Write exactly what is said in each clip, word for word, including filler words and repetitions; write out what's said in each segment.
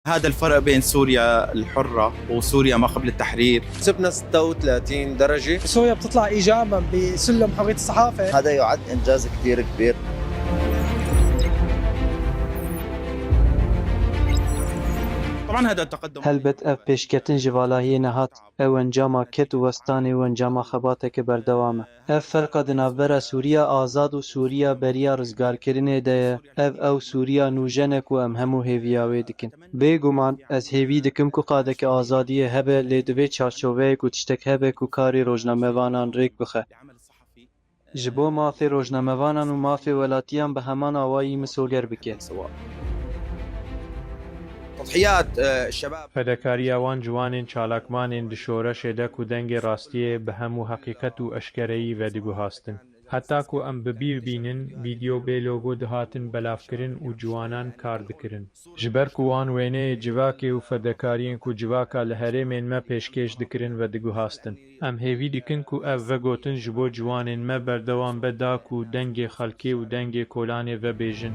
هذا الفرق بين سوريا الحرة وسوريا ما قبل التحرير. سبنا ستة وثلاثين درجة. سوريا بتطلع إيجابا بسلم حرية الصحافة. هذا يعد إنجاز كتير كبير. طبعا هذا التقدم. Helbet ev pêşketin ji valahiyê nehat, ew encama ked û westanê û encama xebateke berdewam e. Ev ferqa di navbera Sûriya azad û Sûriya beriya rizgarkirinê de ye. Ev ew Sûriya nûjen e ku em hemû hêviya wê dikin. Bêguman, ez hêvî dikim ku qadeke azadiyê hebe, lê divê çarçoveyek û tiştek hebe ku karê rojnamevanan rêk bixe. Ji bo mafê rojnamevanan û mafê welatiyan bi heman awayî misoger bike. تضحيات آه، الشباب. Fedekariya wan ciwanên çalakvanên di şoreşê de ku dengê rastiyê bi hemû heqîqet û eşkereyî vediguhastin. Heta ku em bi bîr bînin, vîdeo bê logo dihatin belavkirin û ciwanan kar dikirin. Ji ber ku wan wêneyê civakê û fedekariyên ku civaka li herêmên me pêşkêş dikirin vediguhastin. Em hêvî dikin ku ev vegotin ji bo ciwanên me berdewam be da ku dengê xelkê û dengê kolanê vebêjin.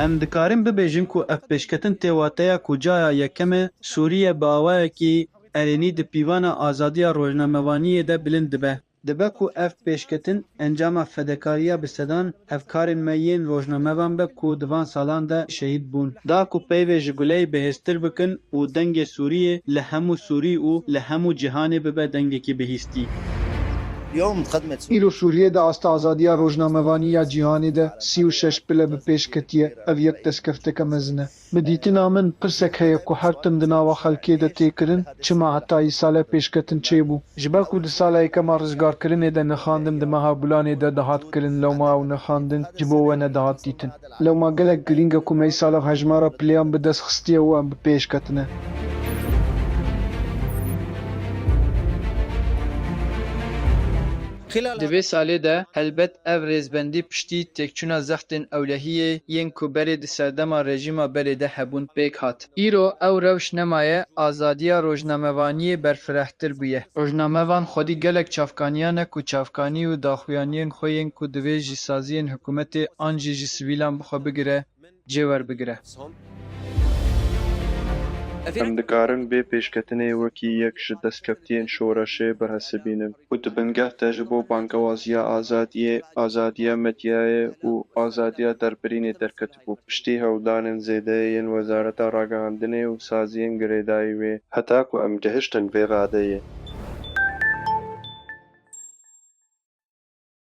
Em dikarin bibêjin ku ev pêşketin tê wateya ku caya yekem e Sûriye bi awayekî erênî di pîvana azadiya rojnamevaniyê de bilind dibe. Dibe ku ev pêşketin encama fedekariya bi sedan hevkarên me yên rojnamevan be ku di van salan de şehîd bûn. Da ku peyvê ji guleyê bihêztir bikin û dengê Sûriyê li hemû Sûrî û li hemû cîhanê bibe dengekî bihîstî. اليوم خدمة سوريا. Îro Sûriyê di asta azadiya rojnamevanî ya cîhanê de sî û şeş pile bi pêş ketiye. Ev yek destkefteke mezin e. Bi dîtina min pirsek heye ku her tim di nava xelkê de tê kirin, çima heta îsale pêşketin çêbû? Ji ber ku di sala yekema rizgarkirinê de nirxandin di meha Gulanê de dihat kirin, lewma ew nirxandin ji bo we nedihat dîtin. Lewma gelek girîng e ku me îsala hejmara pileyan bi dest xistiye û em bi pêş ketine. Di vê salê de helbet ev rêzbendî piştî têkçûna zextên ewlehiyê yên ku berê di serdema rejîma berê de hebûn pêk hat. Îro ew rewş nemaye, azadiya rojnamevaniyê berfirehtir bûye. Rojnamevan xwedî gelek çavkaniyan e ku çavkanî û daxuyaniyên xwe yên ku divê ji saziyên hikûmetê an jî ji sivîlan bi xwe bigire, cêwerbigire. Em dikarin vê pêşketinê wekî yek ji destkeftiyên şoreşê bihesibînin. Û di bingeh de ji bo bangewaziya azadiyê, azadiya medyayê û azadiya derbirînê derketibû. Piştî hewldanên zêde yên Wezareta Ragihandinê û saziyên girêdayî wê. Heta ku em gehiştin vê radeyê,